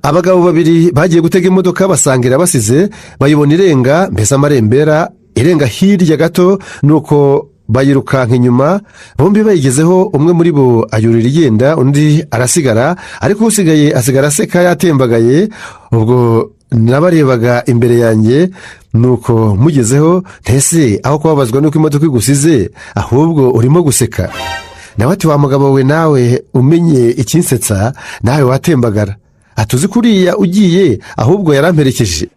Abagabo babiri bagiye gutega imodoka, basangira basize bayibona irenga, mbese amarembera, irenga hirya gato, nuko bayirukanka inyuma. Bombi bayigezeho, umwe muri bo ayurira igenda, undi arasigara, ariko usigaye asigara aseka yatembagaye. Ubwo nabarebaga imbere yanjye, nuko mugezeho: "Ntese aho kubabazwa nuko imodoka igusize, ahubwo urimo guseka?" Nawe ati: "Wa mugabo we, nawe umenye ikinsetsa nawe watembagara." Atuzi kuriya ugiye ahubwo yaramperekeje.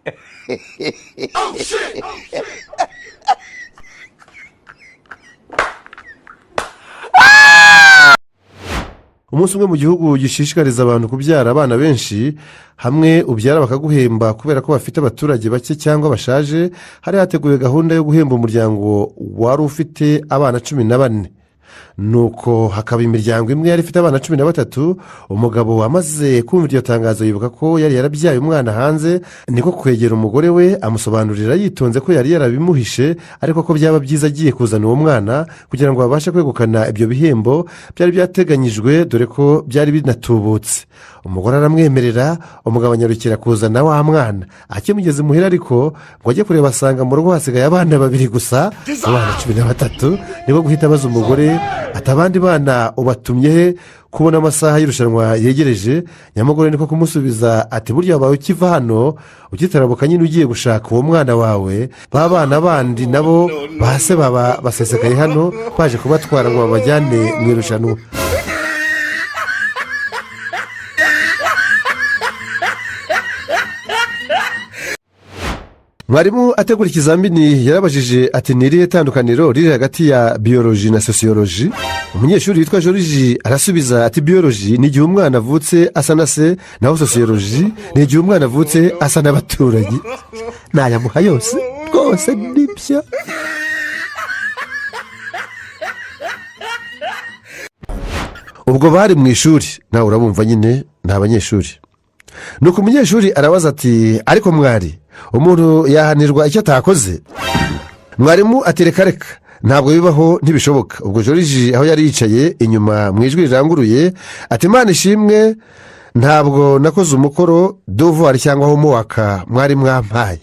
Umunsi umwe, mu gihugu gishishikariza abantu kubyara abana benshi, hamwe ubyara bakaguhemba kubera ko bafite abaturage bake cyangwa bashaje, hari hateguwe gahunda yo guhemba umuryango wari ufite abana 14. Nuko hakaba imiryango imwe yari ifite abana 13. Umugabo wamaze kumva iryo tangazo yibuka ko yari yarabyaye umwana hanze, niko kwegera umugore we, amusobanurira yitonze ko yari yarabimuhishe, ariko ko byaba byiza agiye kuzana uwo mwana kugira ngo babashe kwegukana ibyo bihembo byari byateganyijwe, dore ko byari binatubutse. Umugore aramwemerera, umugabo anyarukira kuzana wa mwana. Akimugeze imuhira ariko, ngo ajye kureba, asanga mu rugo hasigaye abana babiri gusa mu bana 13. Niko guhita abaza umugore ati: "Abandi bana ubatumye he, kubona amasaha y'irushanwa yegereje?" Nyamugore niko kumusubiza ati: "Burya wabaye ukiva hano, ukitarabuka nyine ugiye gushaka uwo mwana wawe, ba bana bandi nabo base baba basesekaye hano baje kubatwara ngo babajyane mu irushanwa." Mwarimu ategura ikizamini yarabajije ati: "Ni irihe tandukaniro riri hagati ya biyoloji na sosiyoloji?" Umunyeshuri witwa Joriji arasubiza ati: "Biyoloji ni igihe umwana avutse asa na se, naho sosiyoloji ni igihe umwana avutse asa n'abaturanyi." Nayamuha yose rwose, nibyo. Ubwo bari mu ishuri, nawe urabumva nyine, ni abanyeshuri. Nuko umunyeshuri arabaza ati: "Ariko mwari, umuntu yahanirwa icyo atakoze?" Mwarimu ati: "Reka reka, ntabwo bibaho, ntibishoboka." Ubwo Joriji aho yari yicaye inyuma, mu ijwi riranguruye ati: "Imana ishimwe, ntabwo nakoze umukoro, devoir cyangwa homework mwari mwampaye."